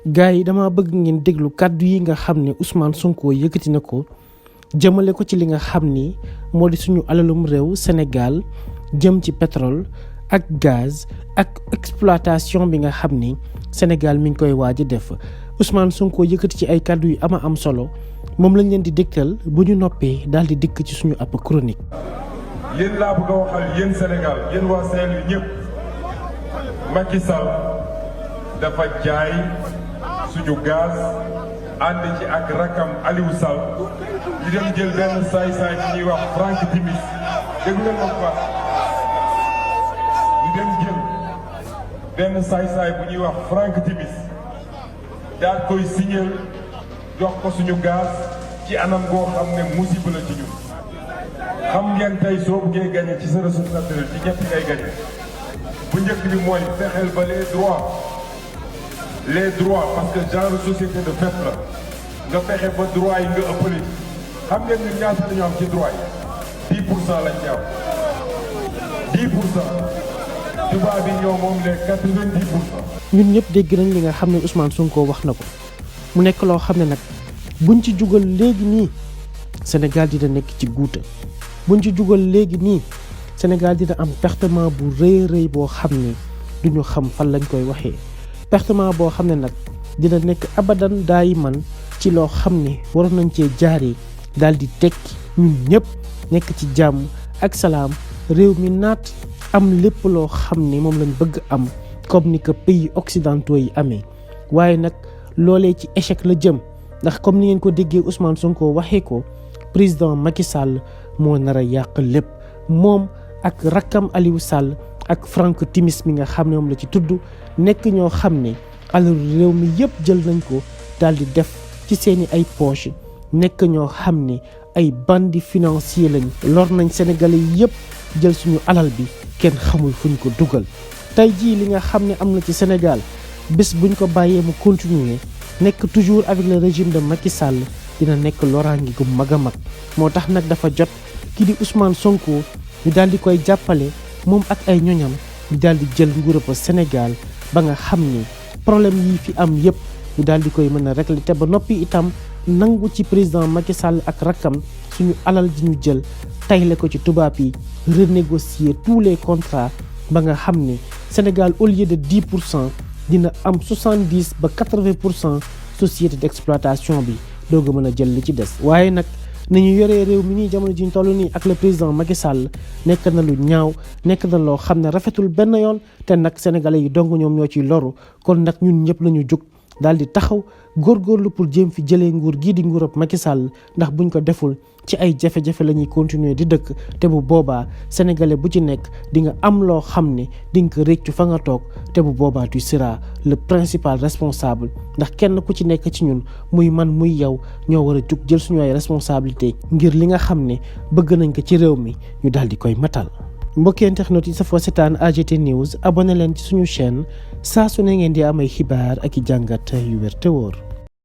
gars yi dama bëgg ngeen déglu kàddu yi nga xam ne Ousmane Sonko yëkkati na ko jëmale ko ci li nga xam ni moo di suñu alalum réew Sénégal jëm ci pétrole ak gaz ak exploitation bi nga xam ni Sénégal mi ngi koy waaj a def Ousmane Sonko yëkkati ci ay kàddu yu am solo moom lañ leen di dégtal bu ñu noppee daal di dikk ci suñu ab chronique. yéen laa bëgg a waxal yéen Sénégal yéen waa Saint-Louis ñëpp Macky Sall dafa jaay suñu gaz ànd ci ak rakam Aliou Sall ñu dem jël benn saay-saay bu ñuy wax Franck Timis dégg leen ma fa ñu dem jël benn saay-saay bu ñuy wax Franck Timis daal koy signer jox ko suñu gaz ci anam goo xam ne musiba la ci ñun. xam ngeen tey soo buggee gagné ci sa ressource naturelle ci ñett ngay gagné bu njëkk bi mooy fexeel ba les droits parce que genre société de fait la nga fexe ba droit yi nga ëppale xam ngeen ñun ñaata la ñu am ci droit yi 10% lañ ci am 10% tubaab bi ñoo moom les 90%. ñun ñëpp dégg nañ li nga xam ne Ousmane Sonko wax na ko mu nekk loo xam ne nag buñ ci jugal léegi nii Sénégal dina nekk ci guuta buñ ci jugal léegi nii Sénégal dina am pertement bu rëy boo xam ne duñu xam fan lañ koy waxee pertement boo xam ne nag dina nekk abadan daay man ci loo xam ne waroon nañ cee jaaree daal di tekki ñun ñëpp nekk ci jàmm ak salaam réew mi naat am lépp loo xam ne moom lañ bëgg am comme ni que pays occidentaux yi amee waaye nag loolee ci échec la jëm ndax comme ni ngeen ko déggee Ousmane Sonko waxee ko président Macky Sall moo nar a yàq lépp moom ak rakkam Aliou Sall ak Franck Timis mi nga xam ne moom la ci tudd nekk ñoo xam ne alalu réew mi yëpp jël nañ ko daal di def ci seeni ay poche nekk ñoo xam ne ay bandits financiers lañ lor nañ Sénégalais yëpp jël suñu alal bi kenn xamul fuñ ko dugal tey jii li nga xam ne am na ci Sénégal bés buñ ko bàyyee mu continuer nekk toujours avec le régime de Macky Sall dina nekk loraange gu mag a mag moo tax nag dafa jot kii di Ousmane Sonko ñu daal di koy jàppale moom ak ay ñoñam ñu daal di jël nguurab Sénégal ba nga xam ni problème yi fi am yëpp ñu daal di koy mën a régler te ba noppi itam nangu ci président Macky Sall ak rakkam suñu alal ji ñu jël tayle ko ci tubaab yi renégocier tous les contrats ba nga xam ne Sénégal au lieu de 10% dina am 70 ba 80% société d'exploitation bi doog a mën a jël li ci des. waaye nag ni ñu yoree réew mi nii jamono ji ñu toll nii ak le président Macky Sall nekk na lu ñaaw nekk na loo xam ne rafetul benn yoon te nag sénégalais yi dong ñoom ñoo ciy loru kon nag ñun ñëpp la ñu jug daal di taxaw góorgóorlu pour jéem fi jëlee nguur gii di nguurab Macky Sall ndax buñ ko deful ci ay jafe-jafe la ñuy continuer di dëkk te bu boobaa sénégalais bu ci nekk di nga am loo xam ne di nga ko réccu fa nga toog te bu boobaa tu seras le principal responsable ndax kenn ku ci nekk ci ñun muy man muy yow ñoo war a jug jël suñu ay responsabilité ngir li nga xam ne bëgg nañ ko ci réew mi ñu daal di koy matal. mbokki internet yi safoo seetaan AGT News abonné leen ci suñu chaîne saa su ne ngeen di am ay xibaar ak i jàngat yu wér te wóor.